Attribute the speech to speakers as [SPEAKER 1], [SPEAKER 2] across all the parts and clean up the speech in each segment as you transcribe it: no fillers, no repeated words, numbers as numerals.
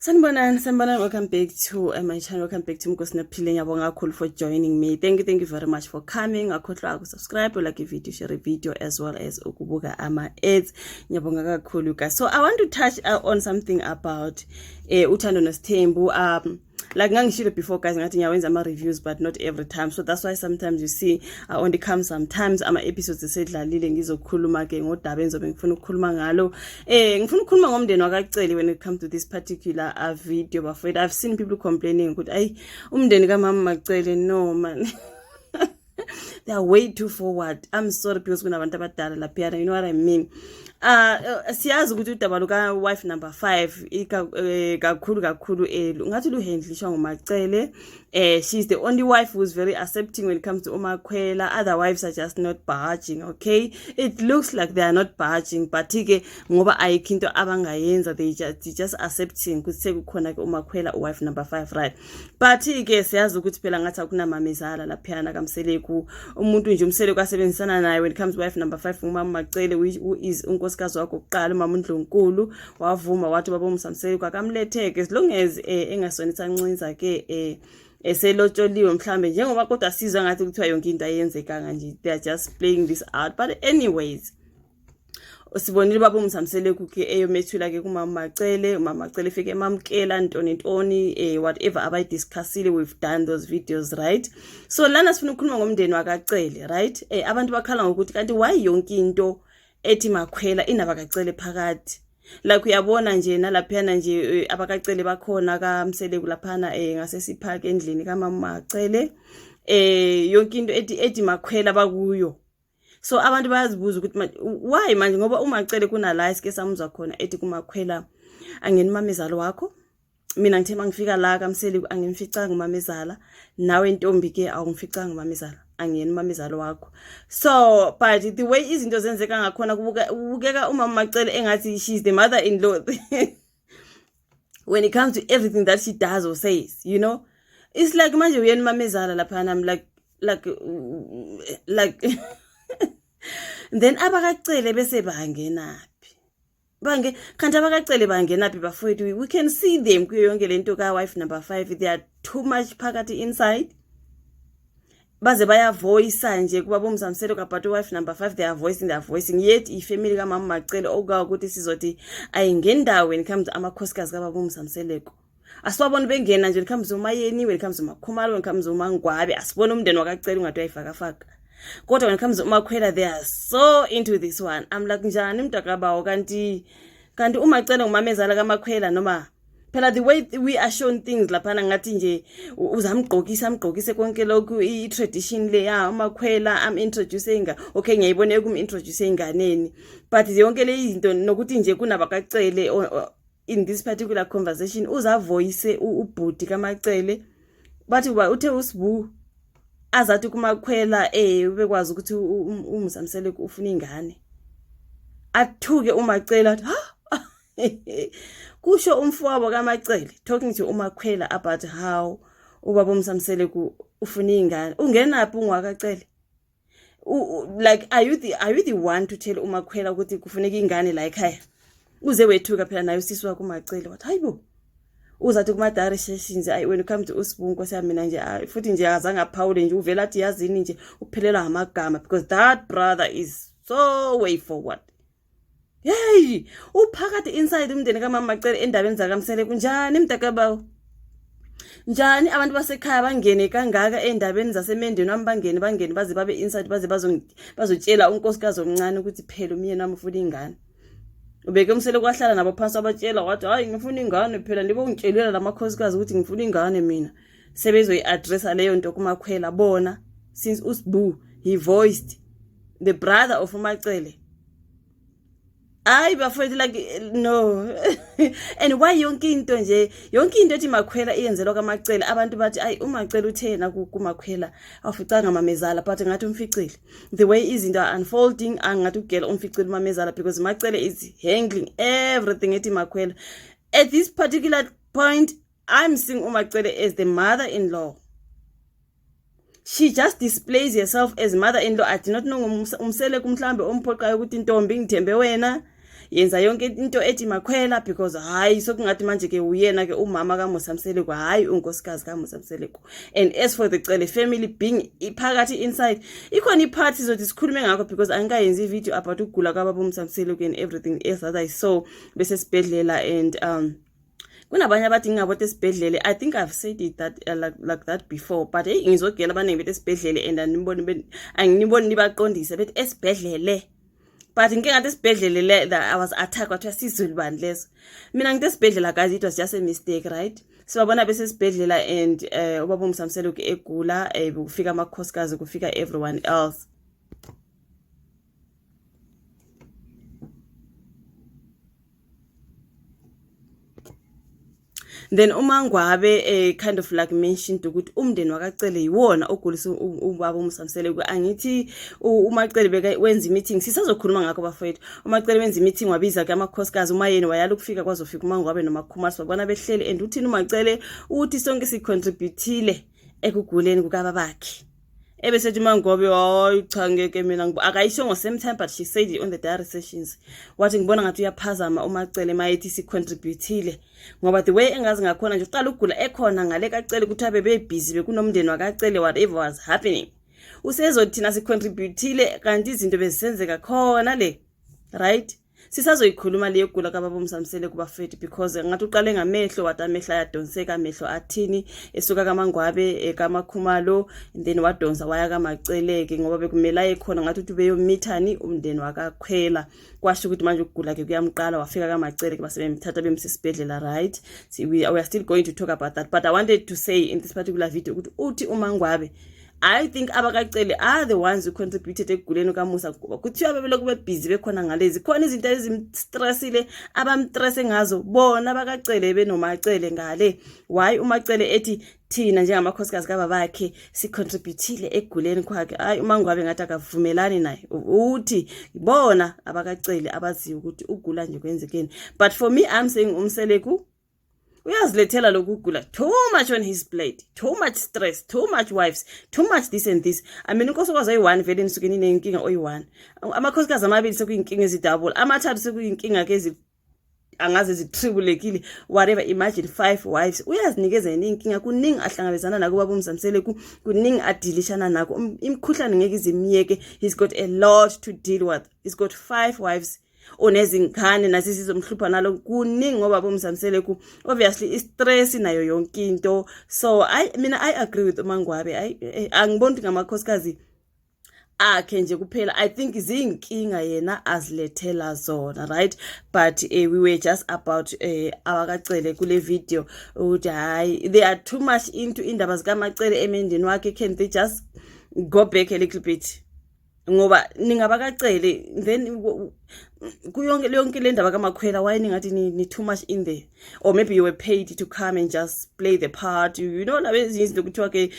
[SPEAKER 1] Sanibonani, sanibonani. Welcome back to my channel. Welcome back to Mkosi Naphile. Ngiyabonga kakhulu for joining me. Thank you, thank you very much for coming. Ungakhohlwa ukusubscribe, like video, share video as well as ukubuka ama ads. Ngiyabonga kakhulu, guys. So I want to touch on something about Uthando Nesithembu. Like ngangishilo before, guys, ngathi ngiyawenza ama reviews, but not every time. So that's why sometimes you see I only come sometimes ama episodes esedlalile, ngizokhuluma ke ngodaba engizobe ngifuna ukukhuluma ngalo. Ngifuna ukukhuluma ngomndeni wakaCele when it comes to this particular video, bafowethu. I've seen people complaining ukuthi ayi, umndeni kamama Macele, no man, they are way too forward. I'm sorry, because kunabantu abadala laphiyana, you know what I mean? Siyazi ukuthi udaba luka wife number 5 kakhulu kakhulu ngathi luhandlishwa nguMacele. She's the only wife who's very accepting when it comes to uMakhwela. Other wives are just not budging. Okay, it looks like they are not budging, but ke ngoba ayikho into abangayenza, they just accepting ukuthi sekukhona ke uMakhwela, wife number 5, right? But ke siyazi ukuthi phela ngathi akunamamezala laphiyana kaMseleku. Umuntu nje uMseleku asebenzisana naye when it comes to wife number 5 ngumama Macele, who is unkosikazi wakho kuqala, umama uNdlunkulu. Wavuma wathi baba uMseleku akamletheke as long as engasona isancinza ke eselotsholiwe mhlambe, njengoba kodwa sizwa ngathi kuthiwa yonke into ayenzekanga nje, they are just playing this out. But anyways, sibonile baba uMsamseleku ke eyomethula ke kumama Macele. Umama Macele efike emamkela, ntoni ntoni, whatever abayidiscussile. We've done those videos, right? So lana sifuna ukukhuluma ngomndeni wakaCele, right? Abantu bakhala ngokuthi kanti why yonke into ethi Makhwela inabakacele phakathi? Like uyabona nje nalaphiyana nje abakacele bakhona kaMseleku laphana ngasesiphaka endlini kamama Macele, yonke into ethi Makhwela bakuyo. So abantu bayazibuza ukuthi why manje, ngoba uMacele kunala esike samuzwa khona ethi kuMakhwela, "Angeni mamezalo wakho mina. Ngithe mangifika la kaMseleku angimficanga umamezala. Nawe ntombi ke awungificanga umamezala, angiyena umamezalo wakho." So but the way izinto zenzeka ngakhona, kubukeka umama Macele engathi she's the mother in law when it comes to everything that she does or says. It's like manje uyena umamezala laphana. I'm like then abakacele bese bangenaphi? Bange kanti abakacele bangenaphi, bafowethu? We can see them kuyo yonke lento ka wife number 5. They are too much phakathi inside, baze bayavoyisa nje kuba boMsamselo kabhat wife number 5. They are voicing, they are voicing, yet ifamily kamama Macele okuka ukuthi sizothi ayingendawo when it comes to amakhosikazi kababa uMsamseleko. Asiwaboni bengena nje when it comes to uMayeni, when it comes to uMakhumalo, when it comes to uMangwabe. Asibone umndeni wakacele ungathi uyayifakafaka, kodwa when it comes to uMakhwela, they are so into this one. I'm like, njani mntakabawo? Kanti uMacele ngumamezala kaMakhwela noma phela the way we are shown things laphana, ngathi nje uzamgqokisa, amgqokise konke lokhu, i-tradition le ya uMakhwela am introduce inga. Okay, ngiyayibona ekum-introduce enganeni, but yonke le izinto nokuthi nje kunabakacele in this particular conversation, uzavoyise ubhudi kaMacele, bathi uba uthe uSibu azathi kuMakhwela ubekwazi ukuthi uMsamseleku ufuna ingane. Athuke uMacele, athi, "Ha!" Kusho umfowabo kaMacele talking to uMakhwela about how ubaba uMsamseleku ufuna ingane. Ungenaphi ungwakacele? Like are you the one to tell uMakhwela ukuthi kufuneka ingane la ekhaya? Uze wethuka phela naye usisi wakho uMacele, wathi, "Hayibo." Uzathi kuma-diary sessions, ayi, when it comes to uSibu, nkosi yami, mina nje futhi nje azange aphawule nje, uvela athi, yazini nje, uphelelwa amagama because that brother is so way forward. Hey, uphakathi inside umndeni kamama Macele endabeni zakaMsele. Kunjani mntakabawo? Njani abantu basekhaya bangene kangaka endabeni zasemendeni wami? Bangene baze babe inside, baze bazotshela unkosikazi omncane ukuthi phela umyeni wami ufuna ingane. Ubeke umsele kwahlala nabo phansi, wabatshela, wathi, "Hayi, ngifuna ingane phela, ndibo ngitshelela lamakhosikazi ukuthi ngifuna ingane mina." Sebezoyi-addressa leyo nto kuMakhwela bona, since uSibu, he voiced, the brother of uMacele. Hayi bafowethu, like, no. And why yonke into nje, yonke into ethi Makhwela iyenzelwa kaMacele? Abantu bathi, ayi, uMacele uthena kuMakhwela awuficanga mamezala, but ngathi umficile. The way izinto are unfolding, angathi ugela umficile umamezala, because Macele is handling everything ethi Makhwela. At this particular point, I'm seeing uMacele as the mother-in-law. She just displays herself as mother-in-law. I do not know, umsele kumhlambe omphoqayo ukuthi, "Intombi, ngithembe wena." Yenza yonke into ethi Makhwela, because hayi, sokungathi manje ke uyena ke umama kaMusa Mseleku, hayi unkosikazi kaMusa Mseleku. And as for the Cele family being phakathi inside, ikhona i-part sizothi sikhulume ngakho, because angikayenzi i-video about ukugula kwababa uMusa Mseleku and everything else that I saw besesibhedlela. And kunabanye abathi ngingabota esibhedlele. I think I've said it that like that before, but hey, ngizogela abaningi bethi esibhedlele and aniboni, anginiboni nibaqondise bethi esibhedlele, but ngike ngathi esibhedlele le that I was attacked, kwathiwa sizulu bani leso. Mina ngithi esibhedlela, guys, it was just a mistake, right? Sibabona besesibhedlela and ubaba uMusa Mseleku egula, kufika amakhosikazi, kufika everyone else. Then uMangwabe kind of like mentioned ukuthi umndeni wakaCele yiwona ogulisa ubaba uMusa Mseleku. Angithi uMacele beka wenza meeting, sisazokhuluma ngakho bafowethu. UMacele wenza meeting, wabiza ke amakhosikazi, uMayeni wayala ukufika, kwazofika uMangwabe noMakhumalo, babona behleli. And uthini uMacele? Uthi sonke sicontributile ekuguleni kukababakhe. Ebesethi uMangobe, hayi cha, ngeke mina akayisho ngo same time, but she said it on the diary sessions. Wathi ngibona ngathi uyaphazama uMacele mayethi sicontributile, ngoba the way engazi ngakhona nje, uqala ukugula ekhona ngale kaCele, ukuthi abe bebhizi bekunomndeni wakaCele, whatever was happening, usezothi thina sicontributile kanti izinto bezisenzeka khona le, right? Sisazoyikhuluma leyo gula kababa uMusa Mseleku bafethu, because ngathi uqale ngamehlo, wathi amehlo ayadonseka, amehlo athini, esuka kaMangwabe, kaMakhumalo, and then wadonsa waya kaMaceleke, ngoba bekumele aye khona, ngathi uthi beyomithani umndeni wakakhwela. Kwasho ukuthi manje ukugula ke kuyamqala, wafika kaMacele ke, base bemthatha bemsa esibhedlela, right? So we are still going to talk about that, but I wanted to say in this particular video ukuthi uthi uMangwabe, I think abakaCele are the ones who contributed ekuguleni kaMusa, kuba kuthiwa bebelokhu bebhizi bekhona ngalezi, khona izinto ezimstressile, abamstresse ngazo bona abakaCele benoMacele ngale. Why uMacele ethi thina njengamakhosikazi kababakhe sicontributile ekuguleni kwakhe? Hayi, uMangwabe ngathi akavumelani naye, uthi bona abakaCele abaziyo ukuthi ugula nje kwenzekeni. But for me, I'm saying uMseleku uyazilethela lokhu kugula, too much on his plate, too much stress, too much wives, too much this and this. I mean, unkosikazi oyi-one vele nisuke ninenkinga oyi-one, amakhosikazi amabili sekuyinkinga ezi-double, amathathu sekuyinkinga ke angaze zitribulekile, whatever. Imagine five wives, uyazinikeza yena iy'nkinga. Kuningi ahlangabezana nako ubaba uMusa Mseleku, kuningi adilishana nako. Imikhuhlane ngeke izimiyeke. He's got a lot to deal with. He's got five wives, onezingane nazo zizomhlupha nalo. Kuningi ngoba boMusa Mseleku, obviously i-stress nayo yonke into. So I mina I agree with uMangwabe. Angiboni ukuthi ngamakhosikazi akhe nje kuphela. I think ziyinkinga yena azilethela zona, right? But we were just about abakaCele kule video, ukuthi hayi, they are too much into indaba zikaMacele emendeni wakhe. Can they just go back a little bit, ngoba ningabakaCele, then kuyonke yonke le ndaba kaMakhwela, why ningathi ni too much in there? Or maybe you were paid to come and just play the part. Laba ezinye izinto kuthiwa ke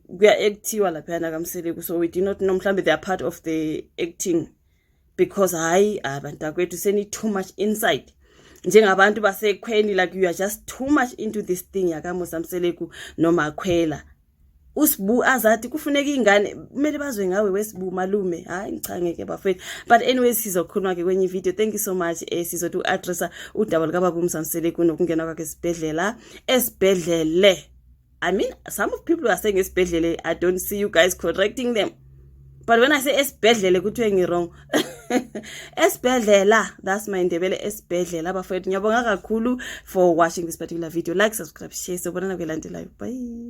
[SPEAKER 1] kuya-actiwa laphayana kaMseleku, so we do not know, mhlawumbe they are part of the acting, because hayi, abantakwethu, seni too much inside njengabantu basekhweni. Like, you are just too much into this thing yakaMusa Mseleku noMakhwela. Usibu azathi kufuneka ingane kumele bazwe ngawe wesibu malume. Hayi cha, ngeke bafethu. But anyways, sizokhuluma ke kwenye video. Thank you so much. Sizothi u-addressa udaba likababa uMusa Mseleku nokungena kwakhe esibhedlela, esibhedlele. I mean, some of people are saying esibhedlele. I don't see you guys correcting them, but when I say esibhedlele kuthiwe ngi-wrong. Esibhedlela, that's my Ndebele, esibhedlela bafethu. Ngiyabonga kakhulu for watching this particular video. Like, subscribe, share. Sobonana kwelandelayo. Bye.